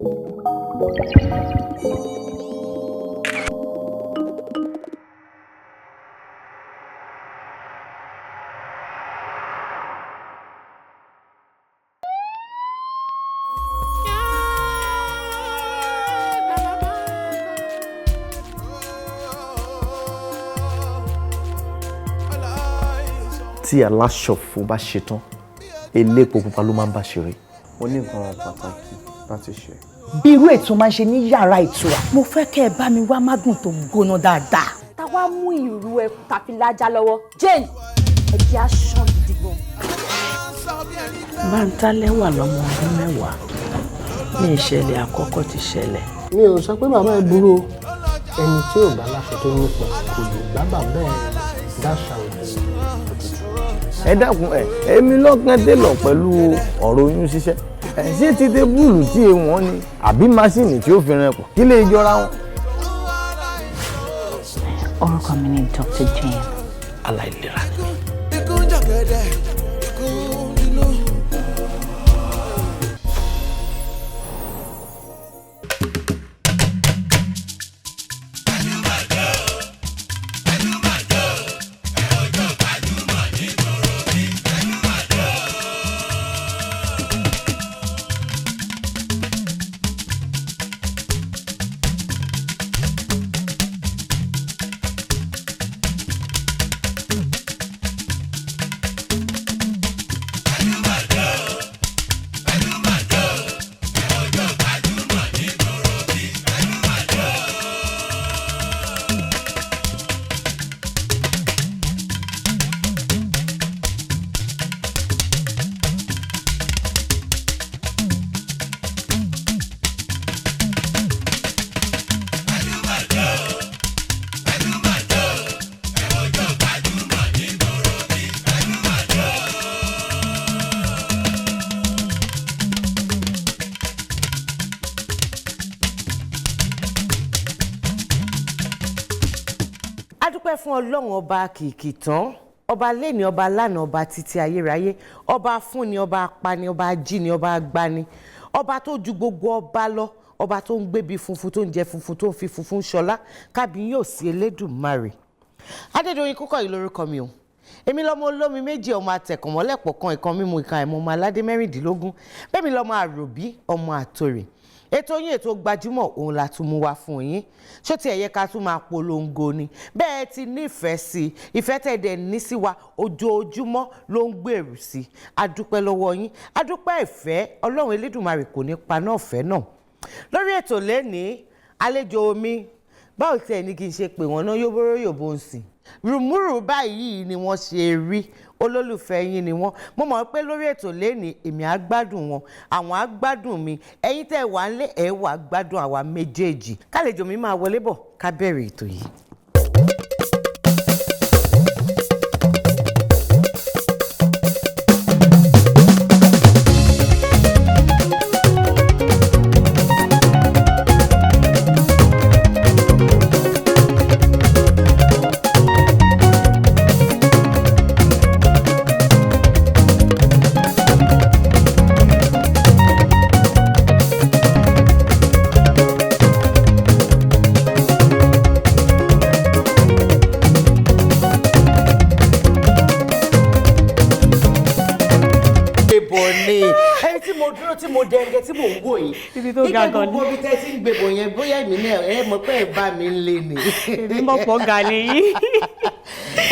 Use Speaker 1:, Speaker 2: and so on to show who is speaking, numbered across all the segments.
Speaker 1: Tí aláṣọ funfun bá ṣetán, elépo pupa ló máa ń bá ṣeré.
Speaker 2: Mo ní nǹkan pàtàkì láti ṣe.
Speaker 3: Bí irú ètò máa ń ṣe ní yàrá ìtura.
Speaker 4: Mo fẹ́ kẹ́ ẹ bá mi wá mágùn tó gbóná dáadáa.
Speaker 5: Ta wá mú ìrù ẹkùn tàfi lájà lọ́wọ́ Jane, ẹ̀jẹ̀ aṣọ gidi gan.
Speaker 6: Bántálẹ́ wà lọ́mọ ọdún 10 ní ìṣẹ̀lẹ̀ àkọ́kọ́ ti ṣẹlẹ̀.
Speaker 7: Mi ò sọ pé bàbá ẹ burú o, ẹni tí ò bá láṣọ tó nípọn kò lè bá bàbá ẹ dáṣà òde òtútù.
Speaker 8: Ẹ dákun, ẹ èmi lọ́kàn délọ̀ pẹ̀lú ọ̀rọ̀ oyún ṣíṣẹ́. Ẹ ṣé ti tébúlù tí wọ́n ní àbí máṣíìnì tí ó fi rin ẹ̀pọ̀ kí lè jọra wọn.
Speaker 9: Orúkọ mi ni Dr. Jane.
Speaker 6: Aláìlera ni mí.
Speaker 10: A dúpẹ́ fún Ọlọ́run ọba kìkì tán, ọba lẹ́ni, ọba lánàá, ọba títí ayérayé, ọba fúnni, ọba apani, ọba ajíni, ọba agbani, ọba tó ju gbogbo ọba lọ, ọba tó ń gbébi funfun, tó ń jẹ funfun, tó ń fi funfun ṣọlá, kábíyèsí sí Elédùmarè. Adédoyin Kúkọ̀yí lórúkọ mi o. Èmi lọmọ olómi méjì, ọmọ atẹ̀kànmọ́lẹ̀pọ̀ kan, ìkan mímu, ìkan àìmọ̀, ọmọ aládé 16. Bẹ́ẹ̀ mi lọmọ àròbí, ọmọ àtòrè. Ètò yín, ètò gbajúmọ̀, òun la tún mú wá fún yín. Ṣó ti ẹ̀yẹ ká tún máa polongo ni? Bẹ́ẹ̀ ti nífẹ̀ẹ́ sí i, ìfẹ́ tẹ̀ dẹ̀ ní sí wa ojoojúmọ́ ló ń gbèrú sí i. A dúpẹ́ lọ́wọ́ yín, a dúpẹ́ ìfẹ́. Ọlọ́run Elédùmarè kò ní paná ọ̀fẹ́ náà. Lórí ètò lẹ́nìí, àlejò mi, báwo tiẹ̀ ní kí n ṣe pè wọ́n náà, yóbóró yòbó ń sìn rùmúrù báyìí ni wọ́n ṣe rí, olólùfẹ́ yín ni wọ́n. Mo mọ̀ pé lórí ètò lẹ́nìí, èmi á gbádùn wọn, àwọn á gbádùn mi, ẹ̀yin tẹ́ wà ń lé ẹ̀ wà gbádùn àwa méjèèjì. Kálejò mi máa wọlé bọ̀ ká bẹ̀rẹ̀ ètò yìí. Gbébọ̀ ni ẹni tí mo dúró, tí mo dẹ̀ǹgẹ̀, tí mò ń wò yìí.
Speaker 11: Ibi tó ga gan ni.
Speaker 10: Gbogbo ibi tẹ́ ti ń gbébọ̀ yẹn, bóyá èmi náà ẹ mọ̀ pé ẹ bá mi ń lé ni.
Speaker 11: Èmi mọ̀ pọ̀ ga nìyí.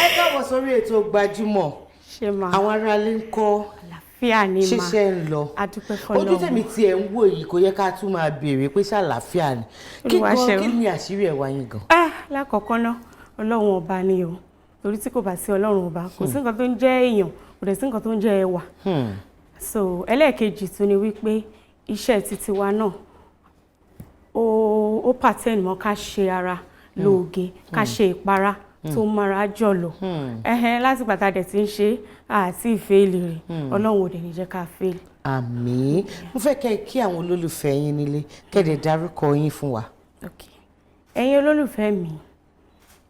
Speaker 10: Ẹ káàbọ̀ sórí ètò gbajúmọ̀.
Speaker 11: Ṣé máa.
Speaker 10: Àwọn aráalé ń kọ́?
Speaker 11: Àlàáfíà ni mà.
Speaker 10: Ṣíṣe ń lọ?
Speaker 11: A dúpẹ́ fọ́lọ́run.
Speaker 10: Ojú tèmi tiẹ̀ ń wò yìí, kò yẹ ká tún máa béèrè pé ṣàlàáfíà ni. Kí
Speaker 11: Olúwa
Speaker 10: gan
Speaker 11: ṣeun.
Speaker 10: kí ni àṣírí ẹwà yín gan?
Speaker 11: Ah, lákọ̀ọ́kọ́ ná, Ọlọ́run ọba ni o, torí tí kò bá sí Ọlọ́run ọba, kò sí nǹkan tó ń jẹ́ èèyàn, kò dẹ̀ sí nǹkan tó ń jẹ́ ẹwà. So ẹlẹ́ẹ̀kejì tún ni wípé iṣẹ́ títí wa náà ó pattern mọ́ ká ṣe ara lóge, ká ṣe ìpara tó mara jọ̀lọ̀. Ẹhẹn, láti gbà tá a dẹ̀ ti ń ṣe àti ìfẹ́ẹ̀lì rẹ̀, Ọlọ́run ò dẹ̀ ní jẹ́ ká fẹ́ẹ̀lì.
Speaker 10: Àmín. Mo fẹ́ kẹ́ ẹ kí àwọn olólùfẹ́ yín nílé, kẹ́ ẹ dẹ̀ dárúkọ yín fún wa.
Speaker 11: Ẹ̀yin olólùfẹ́ mi,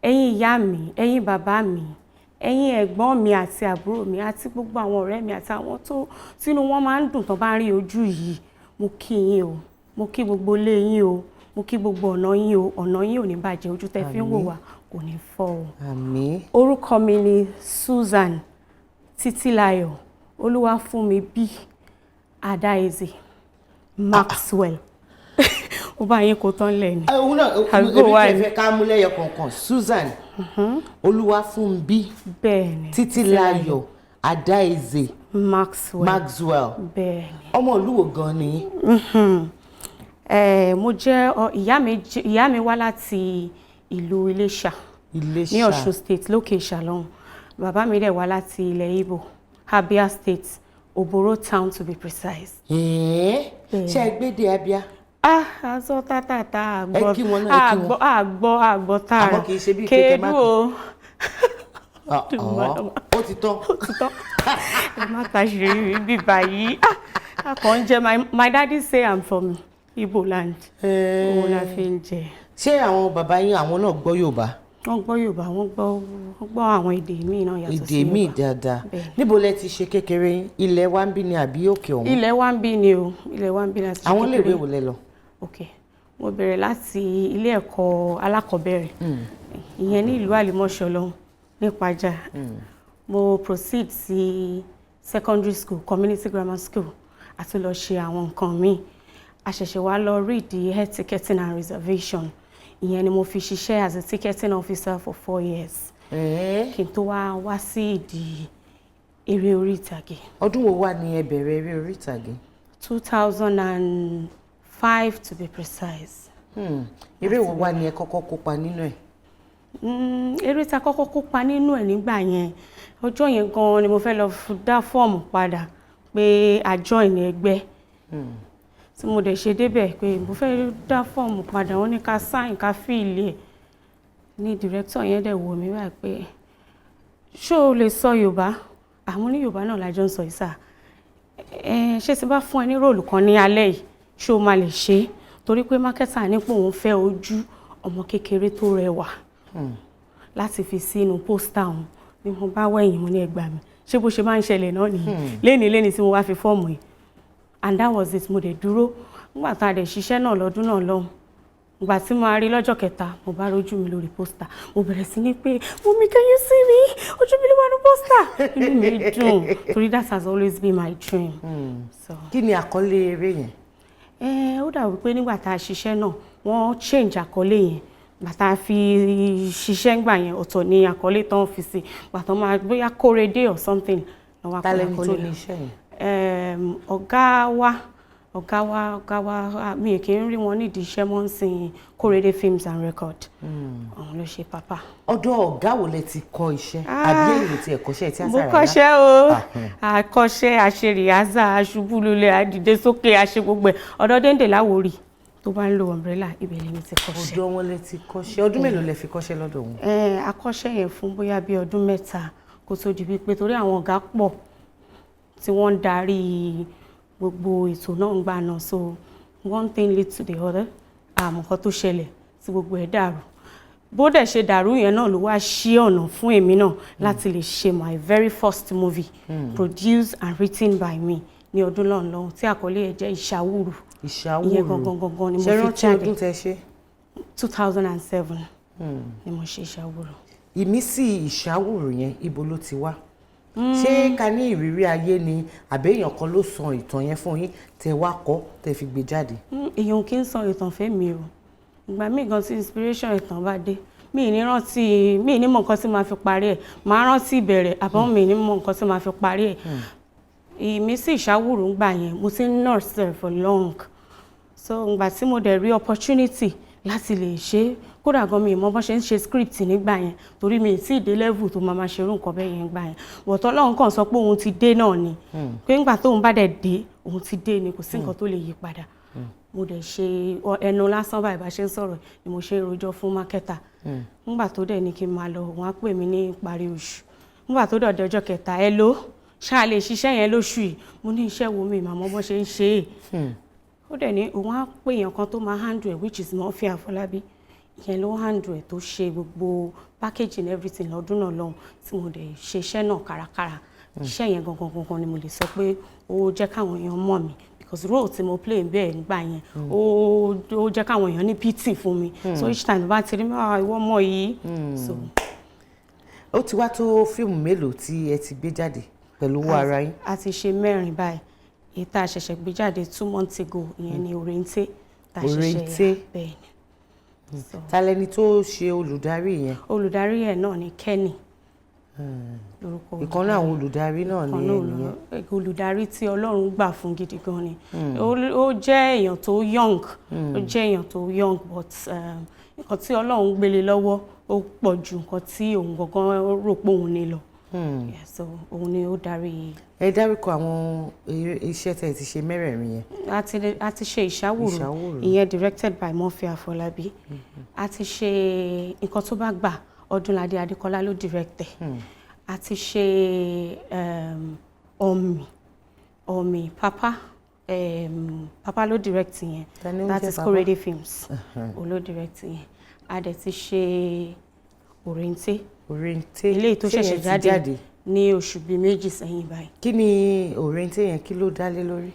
Speaker 11: ẹ̀yin ìyá mi, ẹ̀yin bàbá mi, ẹ̀yin ẹ̀gbọ́n mi àti àbúrò mi àti gbogbo àwọn ọ̀rẹ́ mi àti àwọn tó tínú wọn máa ń dùn tán bá ń rí ojú yìí, mo kí yín o. Mo kí gbogbo ilé yín o, mo kí gbogbo ọ̀nà yín o. Ọ̀nà yín ò ní bàjẹ́, ojú tẹ́ fi ń wò wá kò ní fọ́ o.
Speaker 10: Àmín.
Speaker 11: Orúkọ mi ni Susan Títílayọ̀ Olúwafúnmi bí Adáeze Maxwell. Ó bá yín kó tán lẹ̀ ni.
Speaker 10: Òun náà
Speaker 11: Àgbo
Speaker 10: èmi
Speaker 11: wa
Speaker 10: tẹ̀
Speaker 11: ni.
Speaker 10: fẹ́ ká mú lẹ́yọ kọ̀ọ̀kan. Susan Olúwafúnbí
Speaker 11: Bẹ́ẹ̀ni.
Speaker 10: Títílayọ̀ Adáeze
Speaker 11: Maxwell.
Speaker 10: Maxwell.
Speaker 11: Bẹ́ẹ̀ni.
Speaker 10: Ọmọ ìlú wo gan ni?
Speaker 11: Mo jẹ́ ìyá mi wá láti ìlú Iléṣà.
Speaker 10: Iléṣà.
Speaker 11: Ní Ọ̀ṣun State, lókè Ìṣàlọ́hùn. Bàbá mi dẹ̀ wá láti ilẹ̀ Ìgbò, Abia State, Oboro Town to be precise.
Speaker 10: Ẹ̀ẹ́, ṣé ẹ gbédè Abia?
Speaker 11: Ah, aṣọ tátàtà àgbọ̀.
Speaker 10: Ẹ kí wọn náà, ẹ kí wọn.
Speaker 11: Àgbọ̀, àgbọ̀, àgbọ̀ tààrà.
Speaker 10: Àmọ́ kì í ṣe bíi pé kẹ́ má
Speaker 11: Kedu o.
Speaker 10: Ó ti tán.
Speaker 11: Ó ti tán. Ẹ má ta ṣeré mi bí báyìí. Ah, a kàn ń jẹ, my daddy say I'm from Igbo land. Òun la fi ń jẹ.
Speaker 10: Ṣé àwọn bàbá yín, àwọn náà gbọ́ Yorùbá?
Speaker 11: Wọ́n gbọ́ Yorùbá, wọ́n gbọ́ àwọn èdè míì náà yàtọ̀ sí
Speaker 10: Èdè míì
Speaker 11: Yorùbá.
Speaker 10: dáadáa.
Speaker 11: Bẹ́ẹ̀.
Speaker 10: Níbo lẹ ti ṣe kékeré yín? Ilẹ̀ wa ń bí ni àbí òkè ọ̀hún?
Speaker 11: Ilẹ̀ wa ń bí ni o, ilẹ̀ wa ń bí láti ṣe
Speaker 10: Àwọn iléèwé
Speaker 11: kékeré.
Speaker 10: wo lẹ lọ?
Speaker 11: Ok, mo bẹ̀rẹ̀ láti ilé ẹ̀kọ́ alákọ̀ọ́bẹ̀rẹ̀, ìyẹn ní ìlú Àlìmọ́ṣọ́ lọ́hùn nípàjà. Mo proceed sí secondary school, Community Grammar School, àti lọ ṣe àwọn nǹkan míì. A ṣẹ̀ṣẹ̀ wá lọ read the air ticketing and reservation. Ìyẹn ni mo fi ṣiṣẹ́ as a ticketing officer for 4 years kí n tó wá wá sí ìdí eré orí ìtàgé.
Speaker 10: Ọdún wo wá ni ẹ bẹ̀rẹ̀ eré orí ìtàgé?
Speaker 11: 2005 to be precise.
Speaker 10: Eré wo wá ni ẹ kọ́kọ́ kópa nínú ẹ̀?
Speaker 11: Eré tá a kọ́kọ́ kópa nínú ẹ̀ nígbà yẹn, ọjọ́ yẹn gan-an ni mo fẹ́ lọ dá fọ́ọ̀mù padà pé a join ẹgbẹ́. Tí mo dẹ̀ ṣe débẹ̀ pé mo fẹ́ dá fọ́ọ̀mù padà, wọ́n ní ká sign, ká fill ẹ̀. Ní director yẹn dẹ̀ wò mí báyìí pé, "Ṣé o lè sọ Yorùbá?" Àwọn ní Yorùbá náà la jọ ń sọ yìí sà. Ẹ ṣé tí bá fún ẹ ní role kan ní alẹ́ yìí, ṣé o máa lè ṣe é? Torí pé marketer ní pé òun fẹ́ ojú ọmọ kékeré tó rẹwà láti fi sínú poster òun. Ni mo bá wẹ̀yìn, mo ní, "Ẹ gbà mí, ṣé bó ṣe máa ń ṣẹlẹ̀ náà nìyí léni léni tí mo wá fi fọ́ọ̀mù yìí?" And that was it. Mo dẹ̀ dúró nígbà tá a dẹ̀ ṣiṣẹ́ náà lọ́dún náà lọ́hùn. Ìgbà tí mo rí lọ́jọ́ kẹta, mo bá rójú mi lórí poster, mo bẹ̀rẹ̀ sí ní pé, "Mummy, can you see me? Ojú mi ló wà ní poster." Inú mi dùn torí that has always been my dream. So.
Speaker 10: Kí ni àkọlé eré yẹn?
Speaker 11: Ẹ ó dà wípé nígbà tá a ṣiṣẹ́ náà, wọ́n change àkọlé yẹn. Gbà tá a fi ṣiṣẹ́ ńgbà yẹn, ọ̀tọ̀ ni àkọlé tán fi sí. Gbà tán máa bóyá Kórèdé or something lọ́wọ́
Speaker 10: Ta lẹni tó
Speaker 11: àkọlé.
Speaker 10: ní iṣẹ́ yẹn?
Speaker 11: Ọ̀gá wa, ọ̀gá wa, ọ̀gá wa, mi kì í rí wọn nídìí iṣẹ́ mọ́ ń sìn. Kórèdé Films and Record, òun ló ṣe pápá.
Speaker 10: Ọ̀dọ̀ ọ̀gá wo lẹ ti kọ́ iṣẹ́, àbí ẹ̀yin ò tiẹ̀ kọ́ṣẹ́ tíátà
Speaker 11: Mo
Speaker 10: rárá?
Speaker 11: kọ́ṣẹ́ o. Àkọ́ṣẹ́, àṣe àṣubúlulẹ̀, àdìdé sókè, àṣe gbogbo ẹ̀. Ọ̀dọ̀ Déndé Láwórì tó bá ń lo umbrella, ibẹ̀ lèmi ti kọ́ṣẹ́.
Speaker 10: Ọ̀dọ̀ wọn lẹ ti kọ́ṣẹ́. Ọdún mélòó lẹ fi kọ́ṣẹ́ lọ́dọ̀ wọn?
Speaker 11: Ẹ akọ́ṣẹ́ yẹn fún bóyá bí ọdún 3 kó tó di wípé, torí àwọn ọ̀gá pọ̀ tí wọ́n ń darí gbogbo ètò náà ń gbà náà, so one thing lead to the other. Àmọ́ nǹkan tó ṣẹlẹ̀ tí gbogbo ẹ̀ dàrú, bó dẹ̀ ṣe dàrú yẹn náà ló wá ṣí ọ̀nà fún èmi náà láti lè ṣe my very first movie, produced and written by me, ní ọdún náà lọ́hùn, tí àkọlé ẹ̀ jẹ́ Ìṣàwùrù.
Speaker 10: Ìṣàwùrù.
Speaker 11: Ìyẹn gangan gangan ni mo
Speaker 10: Ṣé
Speaker 11: fi
Speaker 10: rántí
Speaker 11: jáde.
Speaker 10: ọdún tẹ ṣe?
Speaker 11: 2007 ni mo ṣe Ìṣàwùrù.
Speaker 10: Ìmísí Ìṣàwùrù yẹn, ibo ló ti wá? Ṣé ká ní ìrírí ayé ni, àbí èèyàn kan ló sọ ìtàn yẹn fún yín tẹ wá kọ, tẹ fi gbé jáde?
Speaker 11: Èèyàn kì í sọ ìtàn fẹ́mi o. Ìgbà míì gan tí inspiration ìtàn bá dé, mi ì ní rántí, mi ì ní mọ nǹkan tí màá fi parí ẹ̀. Màá rántí ìbẹ̀rẹ̀, àbọ̀ mi ì ní mọ nǹkan tí màá fi parí ẹ̀. Ìmísí Ìṣàwùrù ń gbà yẹn, mo ti ń nurse ẹ̀ for long. So ìgbà tí mo dẹ̀ rí opportunity láti lè ṣe é, kódà gan mi ì mọ bọ́n ṣe ń ṣe script nígbà yẹn, torí mi ì tí ì dé level tó máa máa ṣerú nǹkan bẹ́ẹ̀ yẹn gbà yẹn. But Ọlọ́run kàn sọ pé òun ti dé náà ni, pé ńgbà tóun bá dẹ̀ dé, òun ti dé ni, kò sí nǹkan tó lè yí padà. Mo dẹ̀ ṣe ẹnu lásán báyìí, bá ṣe ń sọ̀rọ̀ ni mo ṣe ń rojọ́ fún marketer. Nígbà tó dẹ̀ ní kí n máa lọ, wọ́n á pè mí ní ìparí oṣù. Nígbà tó dẹ̀ ọjọ́ kẹta, "Ẹ ló ṣáà lè ṣiṣẹ́ yẹn lóṣù yìí?" Mo ní, "Iṣẹ́ wo? Mi màmá bọ́ ṣe ń ṣe é." Ó dẹ̀ ní òun á pè èèyàn kan tó máa handle ẹ̀, which is Murphy Àfọlábí. Ìyẹn ló handle ẹ̀, tó ṣe gbogbo packaging, everything lọ́dún náà lọ́hùn, tí mo dẹ̀ ṣe iṣẹ́ náà kárakára. Iṣẹ́ yẹn gangan gangan ni mo lè sọ pé ó jẹ́ káwọn èèyàn mọ̀ mí. Because role tí mo play bẹ́ẹ̀ nígbà yẹn, ó jẹ́ káwọn èèyàn ní pity fún mi. So each time bá ti rí mi, "Ah, ìwọ ọmọ yìí." So
Speaker 10: Ó ti wá tó fíìmù mélòó tí ẹ ti gbé jáde pẹ̀lú owó ara yín?
Speaker 11: A ti ṣe mẹ́rin báyìí. Èyí tá a ṣẹ̀ṣẹ̀ gbé jáde 2 months ago, ìyẹn ni Òrèǹté tá a ṣẹ̀ṣẹ̀
Speaker 10: Òrèǹté.
Speaker 11: Bẹ́ẹ̀ ni.
Speaker 10: Ta lẹni tó ṣe olùdarí yẹn?
Speaker 11: Olùdarí ẹ̀ náà ni Kenny lórúkọ.
Speaker 10: Ìkan náà àwọn olùdarí náà ni
Speaker 11: Ìkan náà
Speaker 10: ẹnìyẹn.
Speaker 11: Olùdarí tí Ọlọ́run gbà fún gidi gan ni. Ó jẹ́ èèyàn tó young. Ó jẹ́ èèyàn tó young, but nǹkan tí Ọlọ́run gbélé lọ́wọ́, ó pọ̀ ju nǹkan tí òun gangan rò pé òun ní lọ. Yeah, so òun ni ó darí.
Speaker 10: Ẹ dárúkọ àwọn iṣẹ́ tẹ́ ẹ ti ṣe mẹ́rẹ̀ẹ̀rin yẹn.
Speaker 11: A ti ṣe Ìṣàwòrò.
Speaker 10: Ìṣàwòrò.
Speaker 11: Ìyẹn directed by Murphy Afọlábí. A ti ṣe Nǹkan Tó Bá Gbà, Ọdúnládé Adékọlá ló direct ẹ̀. A ti ṣe Ọ̀mì, Ọ̀mì Papa, Papa ló direct yẹn.
Speaker 10: Ta ni ó ń
Speaker 11: That
Speaker 10: jẹ́
Speaker 11: is
Speaker 10: Papa?
Speaker 11: Korede Films òun ló direct yẹn. A dẹ̀ ti ṣe Òrèǹté.
Speaker 10: Òrèǹté.
Speaker 11: Eléyìí tó
Speaker 10: Ṣé
Speaker 11: ṣẹ̀ṣẹ̀
Speaker 10: yẹn ti
Speaker 11: jáde
Speaker 10: jáde?
Speaker 11: ní oṣù bíi 2 sẹ́yìn báyìí.
Speaker 10: Kí ni Òrèǹté yẹn, kí ló dá lé lórí?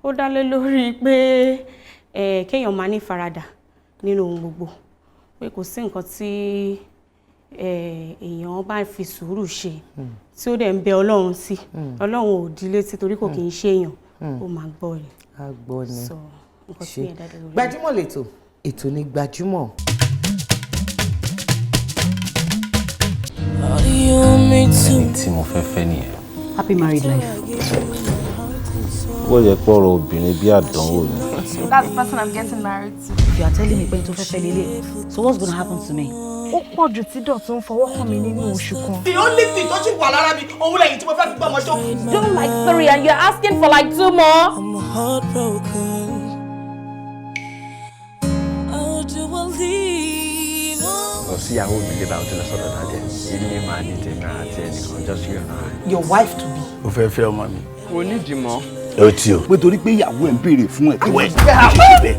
Speaker 11: Ó dá lé lórí pé kéèyàn máa ní faradà nínú ohun gbogbo, pé kò sí nǹkan tí èèyàn bá fi sùúrù ṣe, tí ó dẹ̀ ń bẹ Ọlọ́run sí, Ọlọ́run ò di létí torí kò kì í ṣe èèyàn, ó máa gbọ́ ni.
Speaker 10: A gbọ́ ni.
Speaker 11: So nǹkan tí
Speaker 10: Ṣe
Speaker 11: yẹn dá lé lórí.
Speaker 10: Gbajúmọ̀ lètò, ètò ní Gbajúmọ̀.
Speaker 12: Ẹni tí mo fẹ́ fẹ́ nìyẹn.
Speaker 9: Happy married life.
Speaker 12: Ó yẹ pọ̀rọ̀ obìnrin bí àdánwò ni.
Speaker 13: That's the person I'm getting married to.
Speaker 9: If you are telling me pé n tó fẹ́ fẹ́ lélẹ̀, so what's gonna happen to me?
Speaker 13: Ó pọ̀ jù tí Dọ̀tun fọwọ́ kàn mí nínú oṣù kan.
Speaker 14: The only thing tó sì wà lára mi, òun lẹ́yìn tí mo fẹ́ fi gbọ́ ọmọ ṣó.
Speaker 5: Doing like three and you're asking for like two more.
Speaker 15: I'm heartbroken. How do I leave?
Speaker 16: Lọ sí ìyàwó mi lé báwọn tó lọ sọ́dọ̀ dájẹ́ ilé máa ní tèmi àti ẹnìkan, just you and I.
Speaker 3: Your wife to be.
Speaker 8: Ó fẹ́ fẹ́ ọmọ mi.
Speaker 2: Kò nídìí mọ́.
Speaker 8: Ẹ ti o pé torí pé ìyàwó ẹ̀ ń béèrè fún ẹ̀tọ́ ẹ̀ ló ṣe ṣe bẹ́ẹ̀.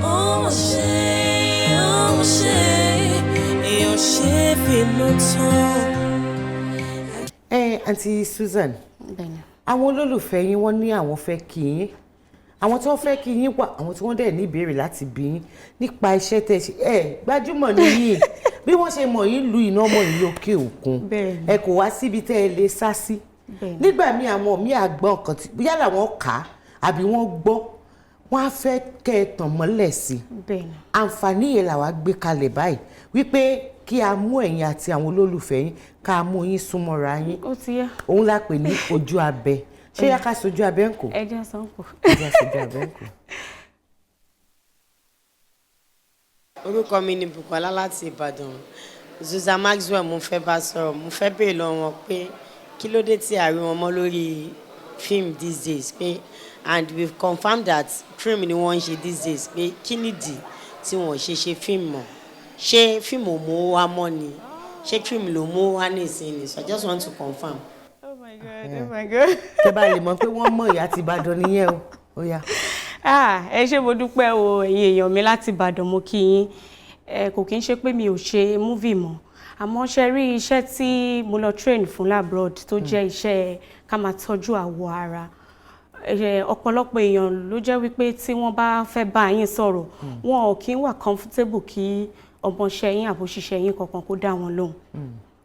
Speaker 15: Oh, ṣe, oh, ṣe, èèyàn ṣe bínú tán.
Speaker 10: Ẹ Àǹtí Susan,
Speaker 11: Bẹ́ẹ̀ni.
Speaker 10: àwọn olólùfẹ́ yín, wọ́n ní àwọn fẹ́ kí yín. Àwọn tí wọ́n fẹ́ kí yín wà, àwọn tí wọ́n dẹ̀ ní ìbéèrè láti bí yín nípa iṣẹ́ tẹ́ ṣe. Ẹ gbajúmọ̀ nìyí, bí wọ́n ṣe mọ̀ yín lu iná mọ̀ yín lókè òkun.
Speaker 11: Bẹ́ẹ̀ni.
Speaker 10: Ẹ kò wá síbi tẹ́ ẹ lè sá sí.
Speaker 11: Bẹ́ẹ̀ni.
Speaker 10: Nígbà míì, àwọn míì àgbọn kan tí yálà wọ́n kà á àbí wọ́n gbọ́, wọ́n á fẹ́ kẹ́ ẹ tàn mọ́lẹ̀ sí i.
Speaker 11: Bẹ́ẹ̀ni.
Speaker 10: Àǹfààní yẹn làwa gbé kalẹ̀ báyìí, wípé kí a mú ẹ̀yin àti àwọn olólùfẹ́ yín, ká mú yín súnmọ́ra yín.
Speaker 11: Ó ti yá.
Speaker 10: Òun la pè ní ojú abẹ. Ṣé yá ká sojú abẹ ń kò?
Speaker 11: Ẹ jẹ́ sanko.
Speaker 10: Ẹ jẹ́ sojú abẹ ń kò.
Speaker 17: Orúkọ mi ni Bukola láti Ìbàdàn. Susan Maxwell, mo fẹ́ bá sọ̀rọ̀. Mo fẹ́ béèrè lọ́wọ́ wọn pé kí ló dé tí a rí wọn mọ́ lórí film these days, pé and we've confirmed that film ni wọ́n ń ṣe these days, pé kí nìdí tí wọ́n ṣe ṣe fíìmù mọ́? Ṣé fíìmù ò mú wá mọ́ ni? Ṣé fíìmù ló mú wá nísìnyí? So I just want to confirm.
Speaker 11: Oh my God, oh my God.
Speaker 10: Kẹ́ bá lè mọ̀ pé wọ́n mọ̀ ìyá ti Ìbàdàn nìyẹn o. Ó yá.
Speaker 11: Ah, ẹ ṣé, mo dúpẹ́ o. Ẹ̀yin èèyàn mi láti Ìbàdàn, mo kí yín. Ẹ kò kí ń ṣe pé mi ò ṣe movie mọ́, àmọ́ ṣe rí iṣẹ́ tí mo lọ train fún l'abroad, tó jẹ́ iṣẹ́ ká máa tọ́jú àwọ̀ ara. Ọ̀pọ̀lọpọ̀ èèyàn ló jẹ́ wípé tí wọ́n bá fẹ́ bá yín sọ̀rọ̀, wọn ò kí ń wà comfortable kí ọmọọṣẹ́ yín àbòṣiṣẹ́ yín kankan kó dá wọn lóhùn.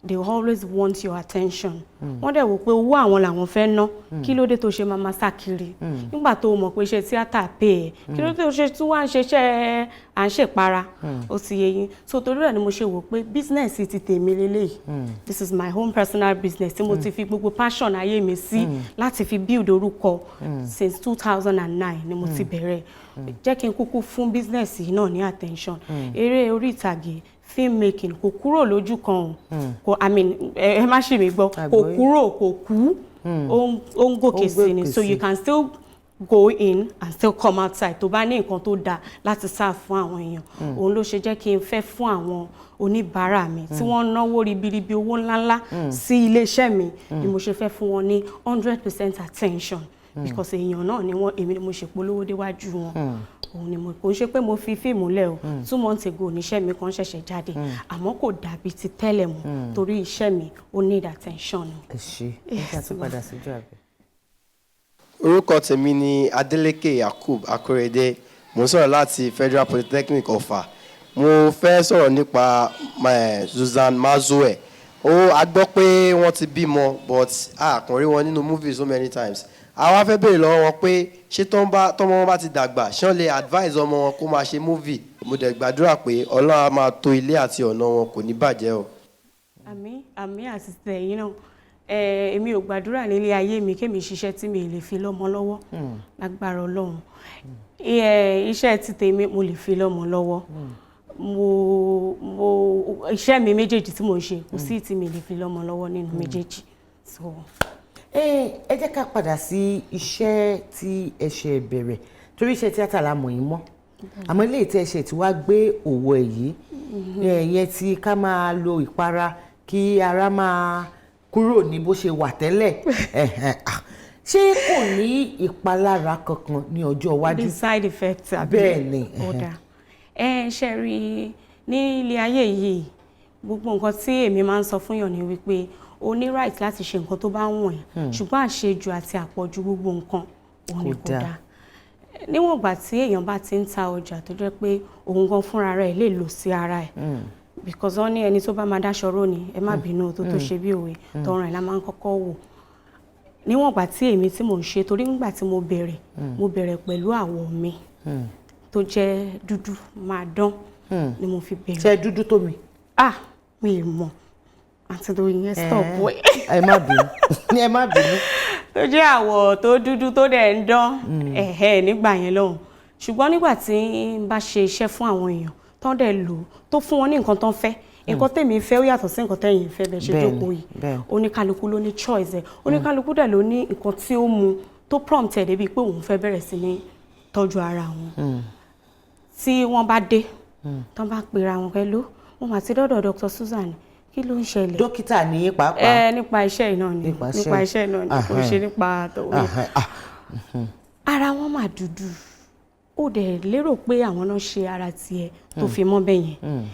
Speaker 11: They always want your attention. Wọ́n dẹ̀ wò pé owó àwọn làwọn fẹ́ ná. Kí ló dé tó ṣe máa máa sá kiri nígbà tó o mọ̀ pé iṣẹ́ tíátà pay ẹ̀? Kí ló dé tó ṣe tún wá ń ṣeṣẹ́ à ń ṣèpara? Ó ti yé yín. So torí ẹ̀ ni mo ṣe wò pé business ti tèmi leléyìí. This is my own personal business tí mo ti fi gbogbo passion ayé mi sí láti fi build orúkọ. Since 2009 ni mo ti bẹ̀rẹ̀. Jẹ́ kí n kúkú fún business yìí náà ní attention. Eré orí ìtàgé, film making, kò kúrò lójú kan o. Kò, I mean, ẹ má ṣì mí gbọ́, kò
Speaker 10: Àgbọ́yé.
Speaker 11: kúrò, kò kú. Ó ń gòkè sí ni. So you can still go in and still come outside tó bá ní nǹkan tó dáa láti serve fún àwọn èèyàn. Òun ló ṣe jẹ́ kí n fẹ́ fún àwọn oníbàárà mi tí wọ́n náwó ribiribi, owó ńláńlá sí iléeṣẹ́ mi, ni mo ṣe fẹ́ fún wọn ní 100% attention, because èèyàn náà ni wọ́n, èmi ni mo ṣèpolówó déwájú wọn. Òun ni mo kò ń ṣe pé mo fi fíìmù lẹ̀ o. 2 months ago níṣẹ́ mi kan ṣẹ̀ṣẹ̀ jáde, àmọ́ kò dàbí ti tẹ́lẹ̀ mọ́, torí iṣẹ́ mi, ó need attention.
Speaker 10: Ẹ ṣe, ẹ jẹ́ àtúpadà síjú abẹ.
Speaker 18: Orúkọ tèmi ni Adeleke Yakub Akorede. Mo ń sọ̀rọ̀ láti Federal Polytechnic Ọ̀fà. Mo fẹ́ sọ̀rọ̀ nípa Susan Mazoe. Ó a gbọ́ pé wọ́n ti bímọ, but a kàn rí wọn nínú movie so many times. A wá fẹ́ béèrè lọ́wọ́ wọn pé ṣé tọ́mọ wọn bá ti dàgbà, ṣé wọ́n lè advise ọmọ wọn kó máa ṣe movie? Mo dẹ̀ gbàdúrà pé Ọlọ́run á máa tò ilé àti ọ̀nà wọn, kò ní bàjẹ́ o.
Speaker 11: Àmín, àmín àti tẹ̀yìn náà. Èmi ò gbàdúrà nílé ayé mi kémi ṣiṣẹ́ tí mi lè fi lọ́mọ lọ́wọ́, lágbára Ọlọ́run. Iṣẹ́ ti tèmi, mo lè fi lọ́mọ lọ́wọ́. Mo iṣẹ́ mi méjèèjì tí mo ń ṣe, kò sí tí mi lè fi lọ́mọ lọ́wọ́ nínú méjèèjì. So.
Speaker 10: Ẹ jẹ́ ká padà sí iṣẹ́ tí ẹ ṣe bẹ̀rẹ̀, torí iṣẹ́ tíátà la mọ̀ yín mọ́, àmọ́ ilé tí ẹ ṣe tí wàá gbé òwò ẹ̀ yìí, ìyẹn tí ká máa lo ìpara kí ara máa kúrò ní bó ṣe wà tẹ́lẹ̀. Ṣé kò ní ìpalára kankan ní ọjọ́ iwájú?
Speaker 11: The side effects àbí?
Speaker 10: Bẹ́ẹ̀ ni.
Speaker 11: Ó dáa. Ẹ ṣe rí, ní ilé ayé yìí, gbogbo nǹkan tí èmi máa ń sọ fún yàn ni wípé o ní right láti ṣe nǹkan tó bá wùn ẹ́, ṣùgbọ́n àṣejù àti àpọ̀jù gbogbo nǹkan òun ni kò dáa. Níwọ̀n ìgbà tí èèyàn bá ti ń ta ọjà tó jẹ́ pé òun gan fúnra rẹ̀ lè lò sí ara ẹ̀, because wọ́n ní ẹni tó bá máa dáṣọ ró ni, ẹ má bínú, tó ṣe bí òwe, tọrùn ẹ̀ la máa ń kọ́kọ́ wò. Níwọ̀n ìgbà tí èmi tí mò ń ṣe, torí nígbà tí mo bẹ̀rẹ̀, mo bẹ̀rẹ̀ pẹ̀lú àwọ̀ mi tó jẹ́ dúdú máa dán ni mo fi bẹ̀rẹ̀.
Speaker 10: Ṣé dúdú tó mi?
Speaker 11: Ah, mi ì mọ̀, àti tó yẹn stop wẹ̀.
Speaker 10: Ẹ má bínú, ẹ má bínú.
Speaker 11: Tó jẹ́ àwọ̀ tó dúdú tó dẹ̀ ń dán ẹ̀hẹ́ nígbà yẹn lọ́hùn. Ṣùgbọ́n nígbà tí n bá ṣe iṣẹ́ fún àwọn èèyàn tán dẹ̀ lò tó fún wọn ní nǹkan tán fẹ́, nǹkan tèmi fẹ́ ó yàtọ̀ sí nǹkan tẹ̀yin fẹ́. Bẹ́ẹ̀ ṣe jókòó yìí, oníkálukú ló ní choice ẹ̀, oníkálukú dẹ̀ ló ní nǹkan tí ó mu tó prompt ẹ̀ débi pé òun fẹ́ bẹ̀rẹ̀ sí ní tọ́jú ara wọn. Tí wọ́n bá dé tán bá pera wọn pẹ̀lú wọn mà ti dọ́dọ̀ Dr. Susan, kí ló ń ṣẹlẹ̀?
Speaker 10: Dókítà ní pàápàá.
Speaker 11: Ẹ nípa iṣẹ́ iná ni, nípa iṣẹ́ iná ni, kò ṣe nípa tòun. Ara wọn mà dúdú, ó dẹ̀ lérò pé àwọn náà ṣe ara tiẹ̀ tó fi mọ́ bẹ́ẹ̀ yẹn.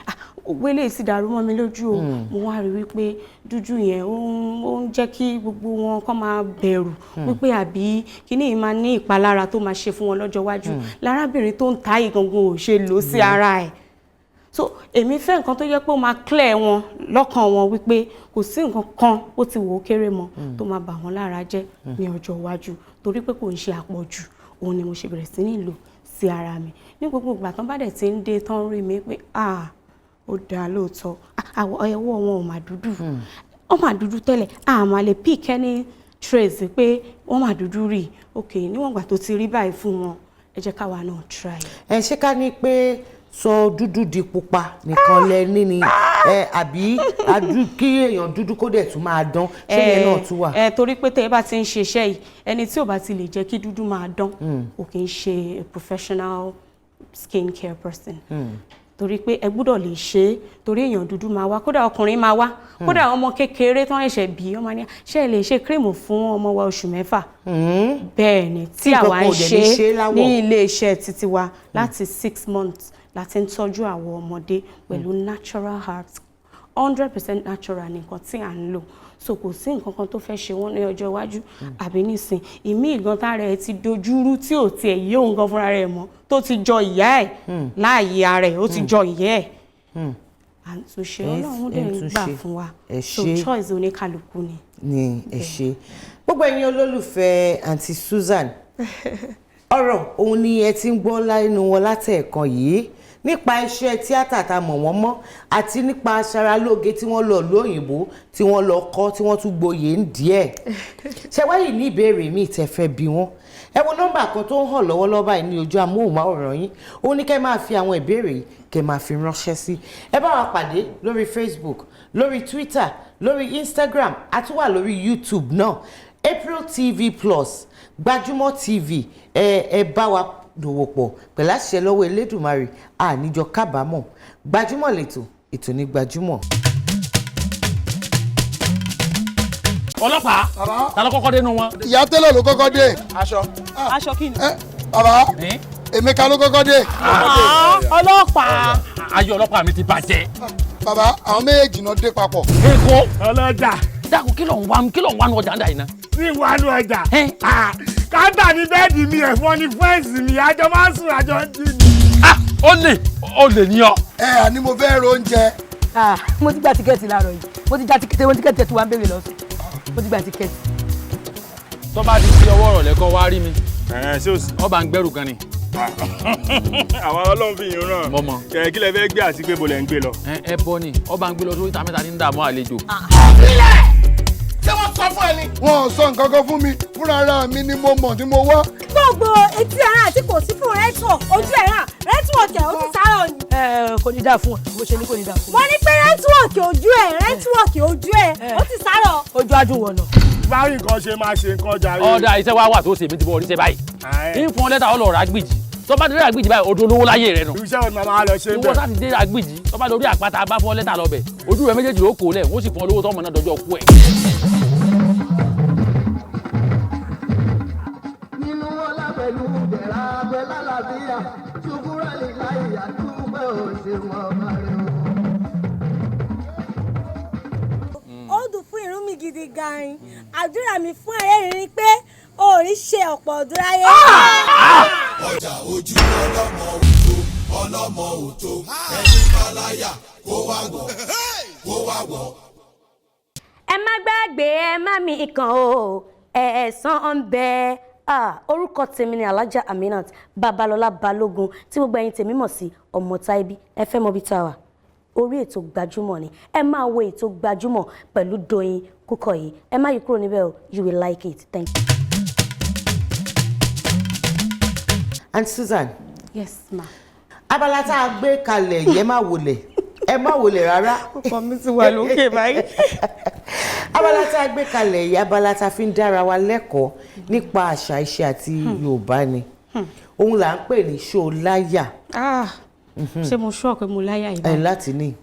Speaker 11: Ògbélé sì dàrú mọ́ mi lójú o. Mo wá rí wípé dúdú yẹn ó ń jẹ́ kí gbogbo wọn kọ́ máa bẹ̀rù wípé àbí kíní yìí máa ní ìpalára tó máa ṣe fún wọn lọ́jọ́ iwájú. Lárábìnrin tó ń ta ìgangan ò ṣe lò sí ara ẹ̀. So èmi fẹ́ nǹkan tó jẹ́ pé ó máa clear wọn lọ́kàn wọn wípé kò sí nǹkan kan ó ti wò ó kéré mọ́ tó máa bà wọ́n lára jẹ́ ní ọjọ́ iwájú, torí pé kò ń ṣe àpọ̀jù. Òun ni mo ṣe bẹ̀rẹ̀ sí ní lò sí ara mi. Ní gbogbo ìgbà tán bá dẹ̀ ti ń dé tán rí mi pé ah, ó dáa lóòótọ́, ẹwọ́ wọn ò mà dúdú, wọ́n mà dúdú tẹ́lẹ̀, a máa lè pick any trace pé wọ́n mà dúdú rí. Ok, níwọ̀n ìgbà tó ti rí báyìí fún wọn, ẹ jẹ́ káwa náà try.
Speaker 10: Ẹ ṣé ká ní pé sọ dúdú di pupa nìkan lẹ ní ni ẹ, àbí kí èèyàn dúdú kó dẹ̀ tún máa dán, ṣé yẹn náà tún wà?
Speaker 11: Ẹ torí pé tẹ́ ẹ bá ti ń ṣe iṣẹ́ yìí, ẹni tí ò bá ti lè jẹ́ kí dúdú máa dán ò kì í ṣe a professional skin care person, torí pé ẹ gbúdọ̀ lè ṣe é, torí èèyàn dúdú máa wá, kódà ọkùnrin máa wá, kódà ọmọ kékeré tán ẹ̀ṣẹ̀ bí ọmọ ní ṣe lè ṣe kírìmù fún ọmọ wa oṣù 6. Bẹ́ẹ̀ ni tí àwa ń ṣe ní ilé iṣẹ́ títí wa láti 6 months láti ń tọ́jú àwọn ọmọdé pẹ̀lú natural herbs, 100% natural nìkan tí à ń lò. So kò sí nǹkan kan tó fẹ́ ṣe wọ́n ní ọjọ́ iwájú àbí nísìn. Ìmí ìgan tára ẹ̀ ti dojúrú tí ò tiẹ̀ yé òun gan fúnra rẹ̀ mọ́, tó ti jọ ìyá ẹ̀ láàyè ara ẹ̀, ó ti jọ ìyá ẹ̀. Àtúnṣe Ọlọ́run dẹ̀ ń gbà fún wa, so choice oníkálukú ni.
Speaker 10: Ni ẹ ṣe gbogbo ẹ̀yin olólùfẹ́ Aunty Susan, ọ̀rọ̀ òun ni ẹ ti ń gbọ́ lẹ́nu wọn látẹ̀ẹ̀kan yìí nípa iṣẹ́ tíátà tá a mọ̀ wọ́n mọ́, àti nípa aṣaralóge tí wọ́n lọ lóyìnbó tí wọ́n lọ kọ́ tí wọ́n tún gboyè ń díẹ̀. Ṣé wáyé ní ìbéèrè míì tẹ́ fẹ́ bi wọ́n? Ẹ wo nọ́mbà kan tó ń hàn lọ́wọ́lọ́wọ́ báyìí ní ojú amóhùnmáwòrán yín, ó ní kẹ́ máa fi àwọn ìbéèrè yìí kẹ́ máa fi ránṣẹ́ sí. Ẹ bá wa pàdé lórí Facebook, lórí Twitter, lórí Instagram, àti wà lórí YouTube náà, April TV Plus, Gbajúmọ̀ TV. Ẹ bá wa dòwò pọ̀ pẹ̀lú àṣẹ lọ́wọ́ Elédùmarè, àníjọ kábàámọ̀. Gbajúmọ̀ lẹ́tọ̀, ètò ní Gbajúmọ̀.
Speaker 19: Ọlọ́pàá, ta ló kọ́kọ́ dénú wọn?
Speaker 20: Ìyá tẹ́lẹ̀ ló kọ́kọ́ dé.
Speaker 14: Aṣọ.
Speaker 4: Aṣọ kí ni?
Speaker 20: Bàbá, Emeka ló kọ́kọ́ dé.
Speaker 4: Ọlọ́pàá.
Speaker 19: Ayé ọlọ́pàá mi ti bàjẹ́.
Speaker 20: Bàbá, àwọn méjèèjì náà dé papọ̀.
Speaker 19: Èkó. Ọlọ́jà. Dákun, kí ló ń wá, kí ló ń wá nu ọjà ń dà yìí ná?
Speaker 21: Ní wá nu ọjà. Káńtà ní bẹ́ẹ̀dì mi, ẹ̀fọn ní fẹ́ǹsì mi, àjọ máa ń sùn àjọ ń jí ni.
Speaker 19: Ó lè ní ọ.
Speaker 20: Ẹ àní mo fẹ́ ro oúnjẹ.
Speaker 6: Mo ti gba tíkẹ́ẹ̀tì láàárọ̀ yìí, mo ti gba tíkẹ́ẹ̀tì, mo ti tíkẹ́ẹ̀tì tó wà ń béèrè lọ́sùn, mo ti gba tíkẹ́ẹ̀tì.
Speaker 19: Tó bá ti di ọwọ́ ọ̀rọ̀ lẹ́kọ́ wá rí mi. Ọba ń gbẹ́rù kan ni.
Speaker 21: Àwọn Ọlọ́run fi yín ràn.
Speaker 19: Mo mọ̀.
Speaker 21: Kẹ̀ kí lẹ fẹ́ gbé àti pé bo lẹ̀ ń gbé lọ.
Speaker 19: Ẹ bọ́ ni ọba ń gbé lọ sórí ìta mẹ́ta ní dààmú àlejò.
Speaker 20: Ṣé wọ́n sọ fún ẹ ni? Wọ́n ò sọ nǹkan kan fún mi, fúnra ara mi ni mo mọ̀ tí mo wá.
Speaker 5: Gbogbo etí ara àti kò sí fún rẹ́tíwọ̀kì ojú ẹ̀ hàn rẹ́tíwọ̀kì ẹ̀ ó ti sáré ni.
Speaker 6: Ẹ kò ní dáa fún ọ, bó ṣe ní kò ní dáa fún ọ.
Speaker 5: Wọ́n ní pé rẹ́tíwọ̀kì ojú ẹ̀ rẹ́tíwọ̀kì ojú ẹ̀ ó ti sáré.
Speaker 6: Ojú adùn wọ̀nà.
Speaker 21: Bá rí nǹkan ṣe máa ṣe nǹkan jàre.
Speaker 19: Ọ̀dà iṣẹ́ wa wà tó ṣe mí ti bọ̀ oríṣẹ́ báyìí. Ń fún ọ lẹ́tà ọlọ́ọ̀rọ̀ àgbìjì. Tó bá dé àgbìjì báyìí, odò olówó láyé rẹ nù.
Speaker 21: Iṣẹ́ wo ni màmá lọ ṣe ń
Speaker 19: Ìwọ
Speaker 21: bẹ̀?
Speaker 19: sá ti dé àgbìjì, tó bá lórí àpáta bá fún ọ lẹ́tà lọ́bẹ̀. Ojú rẹ méjèèjì ló kó lẹ̀, wọ́n sì fún ọ lówó tọ́mọ náà dọjọ́ kú ẹ̀.
Speaker 22: Nínú ọlá pẹ̀lú bẹ̀rẹ̀ abẹ́ lálàáfíà ṣùkúrẹ́ lè láì àdúgbò òṣèwọ̀n ọba rẹ̀ o.
Speaker 5: Ó dùn fún irun mi gidi gan-an. Àdúrà mi fún ẹ̀rẹ́ ni pé o ò ní ṣe ọ̀pọ̀ ọdún láyé.
Speaker 23: Ọjà ojú ọlọ́mọ òtó ọlọ́mọ òtó ẹni báláyà kó wá wọ̀ kó wá wọ̀.
Speaker 5: Ẹ má gbàgbé, ẹ má mi ìkàn o, ẹ̀ẹ̀sán ń bẹ. Orúkọ tèmi ni Alhaja Aminat Babalọlá Balógun tí gbogbo ẹ̀yin tèmi mọ̀ sí Ọmọ Táíbí. Ẹ fẹ́ mọ bí tá a wà, orí ètò Gbajúmọ̀ ni. Ẹ máa wo ètò Gbajúmọ̀ pẹ̀lú Doyin Kúkọ̀yí. Ẹ má yí kúrò níbẹ̀ o, you will like it. Thank you.
Speaker 10: Aunt Susan.
Speaker 11: Yes ma.
Speaker 10: Abala tá a gbé kalẹ̀ yìí, ẹ má wọlé, ẹ má wọlé rárá.
Speaker 11: Ọkọ mi ti wà lókè báyìí.
Speaker 10: Abala tá a gbé kalẹ̀ yìí, abala tá a fi ń dára wa lẹ́kọ̀ọ́ nípa àṣà, ìṣe àti Yorùbá ni. Òun là ń pè ní ṣó láyà.
Speaker 11: Ṣé mo ṣọ́ pé mo láyà yìí
Speaker 10: Ẹ̀
Speaker 11: báyìí?
Speaker 10: láti ní.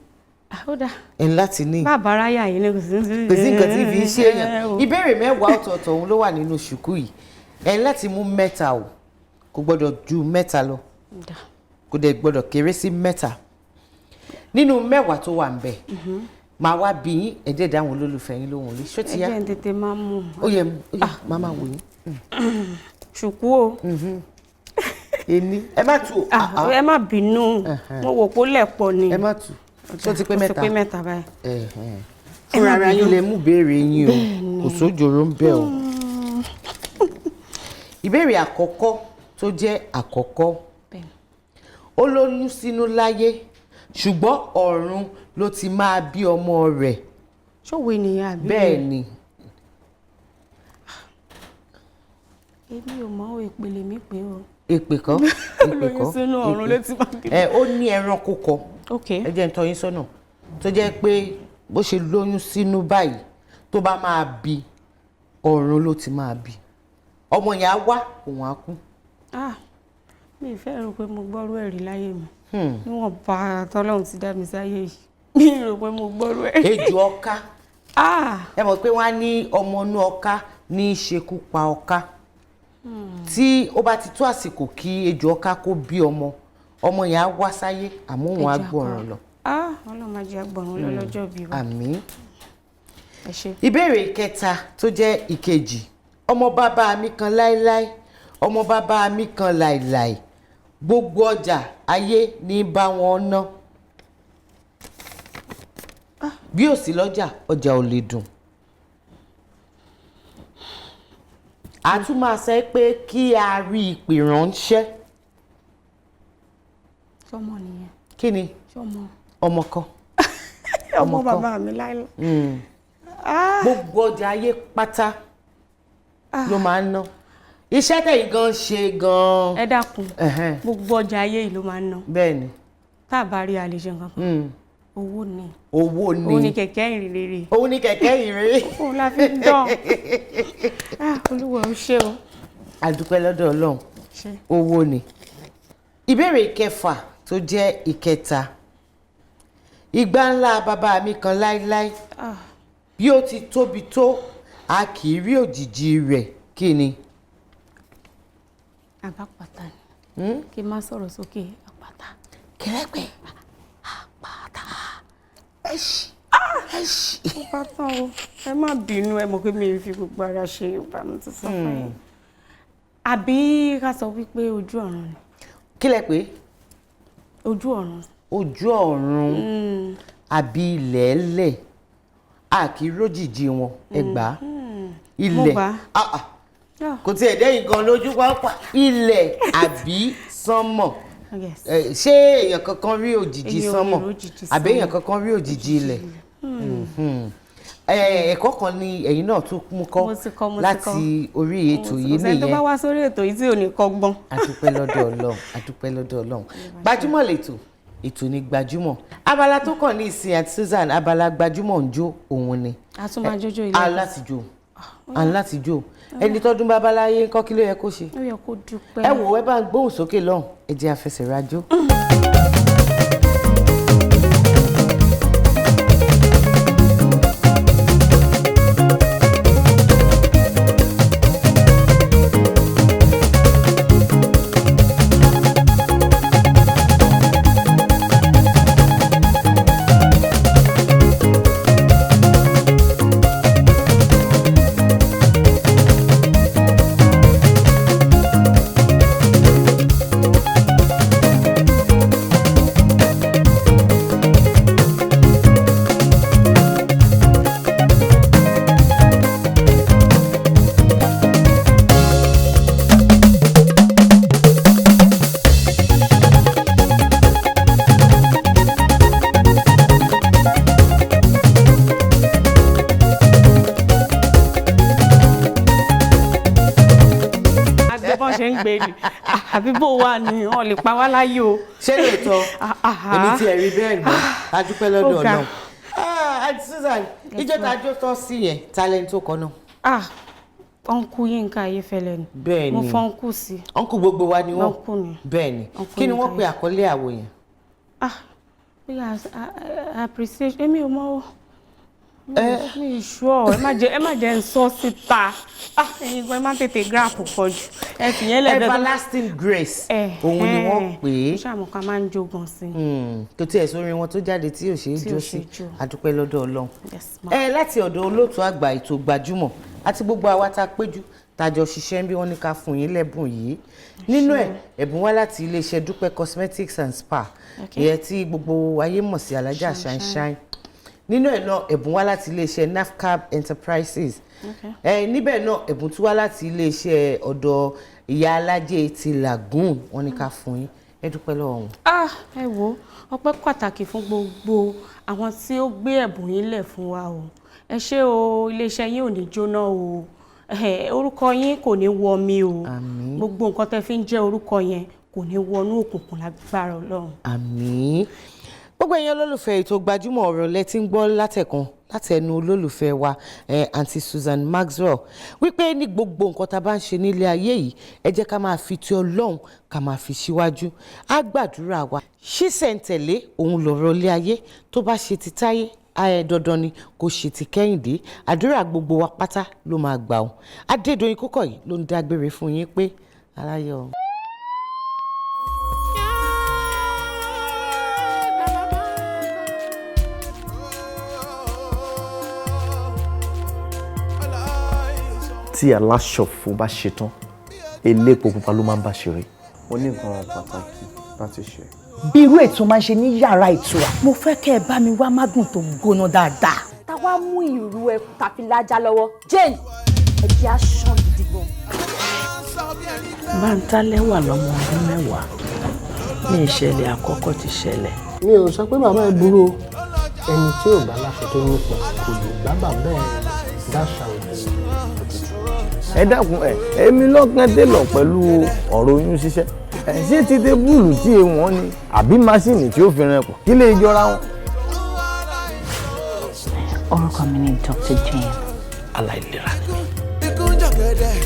Speaker 11: Ó dáa.
Speaker 10: Ẹ̀ láti ní.
Speaker 11: Bàbá ráyà yìí ni kò sí.
Speaker 10: Kò sí nǹkan tí fi ń ṣe èèyàn. Ìbéèrè 10 ọ̀tọ̀ọ̀tọ̀ òun ló wà nínú ṣùkú yìí. Ẹ̀ láti mú 3 o, kò gbọ́dọ̀ ju 3 lọ, kò dẹ̀ gbọ́dọ̀ kéré sí 3 nínú 10 tó wà ń bẹ̀. Màá wá bí yín, ẹ̀jẹ̀ dáhùn olólùfẹ́ yín lóhùn rí ṣó ti yá.
Speaker 11: Ẹ jẹ́ n tètè máa mú un.
Speaker 10: Ó yẹ, ó yẹ, máa máa wò yín.
Speaker 11: Ṣùkú o.
Speaker 10: Ení ẹ má tu o.
Speaker 11: Ẹ má bínú, mo wò pó lẹ̀ pọ̀ ni.
Speaker 10: Ẹ má tu. Ṣó ti pé
Speaker 11: Ó
Speaker 10: 3?
Speaker 11: ti pé 3 báyìí.
Speaker 10: Fúnra ara yín lè mú béèrè yín o, kò sójoro ń bẹ̀ o. Ìbéèrè àkọ́kọ́ tó jẹ́ àkọ́kọ́: ó lóyún sínú láyé, ṣùgbọ́n ọ̀run ló ti máa bí ọmọ rẹ̀.
Speaker 11: Ṣòwò ènìyàn àbí?
Speaker 10: Bẹ́ẹ̀ ni.
Speaker 11: Èmi ò mọ̀ o, ìpele mi pé o.
Speaker 10: Èpè kọ́, èpè
Speaker 11: Olóyún
Speaker 10: kọ́.
Speaker 11: sínú ọ̀run ló ti máa bí.
Speaker 10: Ẹ ó ní ẹranko kọ. Ẹ jẹ́ n tọ́ yín sọ́nà, tó jẹ́ pé bó ṣe lóyún sínú báyìí, tó bá máa bí, ọ̀run ló ti máa bí. Ọmọ yẹn á wá, òun á kú.
Speaker 11: Ah, mi ì fẹ́ rò pé mo gbọ́rú ẹ̀rí láyé mi. Níwọ̀n bá tọ́lọ́run ti dá mi sáyé yìí, mi ì rò pé mo gbọ́rú ẹ̀rí.
Speaker 10: Ejò ọká. Ẹ mọ̀ pé wọ́n á ní ọmọ inú ọká ní í ṣekú pa ọká. Tí ó bá ti tó àsìkò kí ejò ọká kó bí ọmọ, ọmọ yẹn á wá sáyé, àmọ́ òun á
Speaker 11: Ejò ọká.
Speaker 10: gbọ̀ràn lọ.
Speaker 11: Ah, Ọlọ́run máa jẹ́ agbọ̀run lọ lọ́jọ́ bí wa.
Speaker 10: Àmín.
Speaker 11: Ẹ ṣé.
Speaker 10: Ìbéèrè kẹta tó jẹ́ ìkejì: ọmọ bàbá mi kan láéláé, ọmọ bàbá mi kan láìláì, gbogbo ọjà ayé ní bá wọn ná, bí ò sí lọ́jà, ọjà ò lè dùn. A tún máa sọ pé kí a rí ìpè ránṣẹ́.
Speaker 11: Sọmọ nìyẹn.
Speaker 10: Kí ni?
Speaker 11: Sọmọ.
Speaker 10: Ọmọ kan.
Speaker 11: Ọmọ
Speaker 10: kan.
Speaker 11: bàbá mi láéláé.
Speaker 10: Gbogbo ọjà ayé pátá ló máa ń ná. Iṣẹ́ tẹ̀yìn gan ṣe gan.
Speaker 11: Ẹ dákun,
Speaker 10: Ẹ̀hẹ́n.
Speaker 11: gbogbo ọjà ayé yìí ló máa ń ná.
Speaker 10: Bẹ́ẹ̀ ni.
Speaker 11: Tá a bá rí, a lè ṣe nǹkan kan. Owó ni.
Speaker 10: Owó ni.
Speaker 11: Òun ni kẹ̀kẹ́ ìrìnrere.
Speaker 10: Òun ni kẹ̀kẹ́ ìrere.
Speaker 11: Òun la fi ń dán. Ah, Olúwa ò ṣe o.
Speaker 10: A dúpẹ́ lọ́dọ̀ Ọlọ́run.
Speaker 11: Ṣé.
Speaker 10: Owó ni. Ìbéèrè kẹfà tó jẹ́ ìkẹta: igbá ńlá bàbá mi kan láéláé, bí ó ti tóbi tó, a kì í rí òjìji rẹ̀. Kí ni?
Speaker 11: Àbápàtà ni. Kí n má sọ̀rọ̀ sókè, àpáta.
Speaker 10: Kẹrẹpẹ. Àpáta. Ẹṣì. Ẹṣì.
Speaker 11: Ó bá tán o, ẹ má bínú, ẹ mọ̀ pé mi ò fi gbogbo ara ṣe Yorùbá, mi ti sọ fún yín. Àbí ká sọ wípé ojú ọ̀run ni.
Speaker 10: Kí lẹ pé?
Speaker 11: Ojú ọ̀run.
Speaker 10: Ojú ọ̀run àbí ilẹ̀ ẹlẹ̀, a kì í rójìji wọn. Ẹ gbà á.
Speaker 11: Mo
Speaker 10: Ilẹ̀.
Speaker 11: gbà á.
Speaker 10: Ah, ah. Kò tiẹ̀ dẹ́yìn gan lójú pápá. Ilẹ̀ àbí sánmọ̀?
Speaker 11: Yes.
Speaker 10: Ṣé èèyàn kankan rí òjìji
Speaker 11: Èèyàn ò lè
Speaker 10: sánmọ̀
Speaker 11: rójìji
Speaker 10: àbí èèyàn
Speaker 11: sánmọ̀.
Speaker 10: kankan rí òjìji ilẹ̀? Ẹ̀kọ́ kan ni ẹ̀yin náà tún mú kọ́
Speaker 11: Mo ti kọ́, mo ti
Speaker 10: láti
Speaker 11: kọ́.
Speaker 10: orí ètò yìí
Speaker 11: Kò sẹ́ni tó
Speaker 10: nìyẹn.
Speaker 11: bá wá sórí ètò yìí tí ò ní kọ́gbọ́n.
Speaker 10: Adúpẹ́ lọ́dọ̀ Ọlọ́run, adúpẹ́ lọ́dọ̀ Ọlọ́run. Gbajúmọ̀ lètò, ètò ní gbajúmọ̀. Abala tó kàn ní ìsìn àti Susan, abala gbajúmọ̀ ń jó òun ni.
Speaker 11: A tún máa jójó ilé.
Speaker 10: A láti jó, a láti jó. Ẹni tọ́dún bá báláyé ńkọ́, kí ló yẹ kó ṣe?
Speaker 11: Ó yẹ kó dúpẹ́.
Speaker 10: Ẹ wò, ẹ bá ń gbóhùn sókè lọ́hùn, ẹ jẹ́ àfẹsẹ̀rajó.
Speaker 11: Agbébọn ṣe ń gbé ni àbí bó wà ní wọn lè pa wá láyé o.
Speaker 10: Ṣé lóòótọ́? Èmi tí ẹ rí bẹ́ẹ̀ ni, a dúpẹ́ lọ́dọ̀
Speaker 11: Ó ga.
Speaker 10: Ọlọ́run. Àǹtí Susan, ijó tá a jó tán sí yẹn, talent tó kọ náà?
Speaker 11: Ah, ọ̀nkú Yínká Ayéfẹ́lẹ́ ni.
Speaker 10: Bẹ́ẹ̀
Speaker 11: Mo
Speaker 10: ni.
Speaker 11: fọ́ ọ̀nkú sí.
Speaker 10: Ọ̀nkú gbogbo wa ni wọ́n.
Speaker 11: Ọ̀nkú ni.
Speaker 10: Bẹ́ẹ̀ ni.
Speaker 11: Ọ̀nkú
Speaker 10: Kí ni
Speaker 11: Yínká
Speaker 10: wọ́n pe àkọlé àwo yẹn?
Speaker 11: Ah, bóyá appreciation, èmi ò mọ̀ o. Mi ì sure, ẹ má jẹ́ ń sọ síta. Ah, ẹ̀yin gan ẹ má tètè grab pọ̀ jù. Ẹ fi yẹn lẹ́bẹ̀ẹ́.
Speaker 10: Everlasting Grace òun ni wọ́n pè é.
Speaker 11: Mo ṣàmọ̀ ká máa ń jó gan sí.
Speaker 10: Kò tiẹ̀ sórí wọn tó jáde tí ò ṣe é
Speaker 11: Tí
Speaker 10: jó
Speaker 11: ò
Speaker 10: sí.
Speaker 11: ṣe é jó.
Speaker 10: Adúpẹ́ lọ́dọ̀ Ọlọ́run.
Speaker 11: Yes, ma.
Speaker 10: Ẹ láti ọ̀dọ̀ olóòtú àgbà ètò gbajúmọ̀ àti gbogbo àwa tá a péjú tá a jọ ṣiṣẹ́ ń bí, wọ́n ní ká fún yín lẹ́bùn yìí. Nínú ẹ̀, ẹ̀bùn wá láti iléeṣẹ́ Dúpẹ́ Cosmetics and Spa, ìyẹn tí gbogbo ayé mọ̀ sí Alájà
Speaker 11: Shine.
Speaker 10: Shine. Nínú ẹ̀ náà, ẹ̀bùn wá láti iléeṣẹ́ Nafcab Enterprises. Ẹ níbẹ̀ náà, ẹ̀bùn tún wá láti iléeṣẹ́ ọ̀dọ̀ ìyá alájẹ ti Lagoon. Wọ́n ní ká fún yín, ẹ dúpẹ́ lọ́wọ́ wọn.
Speaker 11: Ah, ẹ wo, ọpẹ́ pàtàkì fún gbogbo àwọn tí ó gbé ẹ̀bùn yín lẹ̀ fún wa o. Ẹ ṣé o, iléeṣẹ́ yín ò ní jóná o. Orúkọ yín kò ní wọ mi o. Gbogbo nǹkan tẹ́ fi ń jẹ́ orúkọ yẹn kò ní wọnú òkùnkùn lágbára Ọlọ́run.
Speaker 10: Àmín. Gbogbo ẹ̀yin olólùfẹ́ ètò gbajúmọ̀, ọ̀rọ̀ lẹ ti ń gbọ́ látẹ̀kan láti ẹnu olólùfẹ́ wa, Aunty Susan Maxwell, wípé ní gbogbo nǹkan tá a bá ń ṣe nílé ayé yìí, ẹ jẹ́ ká máa fi ti Ọlọ́run ká máa fi síwájú, á gbàdúrà wa. Ṣísẹ̀ntẹ̀lé òun lọ̀rọ̀ ilé ayé. Tó bá ṣe ti táyé ayẹ, dandan ni kò ṣe ti Kẹ́hìndé. Àdúrà gbogbo wa pátá ló máa gbà ọ́. Adédoyin Kúkọ̀yí ló ń dágbére fún yín pé aláyọ̀.
Speaker 16: Tí aláṣọfo bá ṣetán, elépo pupa ló máa ń bá ṣeré.
Speaker 2: Mo ní nǹkan pàtàkì láti ṣe.
Speaker 3: Bí irú ètò máa ń ṣe ní yàrá ìtura.
Speaker 6: Mo fẹ́ kẹ́ ẹ bá mi wá mágùn tó gbóná dáadáa.
Speaker 5: Táwa mú ìrù ẹkùn tàfi lájà lọ́wọ́ Jane, ẹ̀jẹ̀ aṣọ gidi gan.
Speaker 1: Bántálẹ́ wà lọ́mọ ọdún 10 ní ìṣẹ̀lẹ̀ àkọ́kọ́ ti ṣẹlẹ̀.
Speaker 7: Mi ò sọ pé bàbá ẹ burú o. Ẹni tí ò bá láṣọ tó nípọn kò lè bá bàbá ẹ dáṣà òbí òtútù.
Speaker 8: Ẹ dákun, ẹ èmi lọ́kàn télọ̀ pẹ̀lú ọ̀rọ̀ oyún ṣíṣẹ́. Ẹ ṣé ti tébúlù tí wọ́n ni àbí máṣíìnì tí ó fi ran ẹ̀pọ̀ kí lè jọra wọn?
Speaker 9: Orúkọ mi ni Dr. Jane.
Speaker 1: Aláìlera ni mí.
Speaker 23: Ikú ń jọ̀gẹ̀dẹ̀.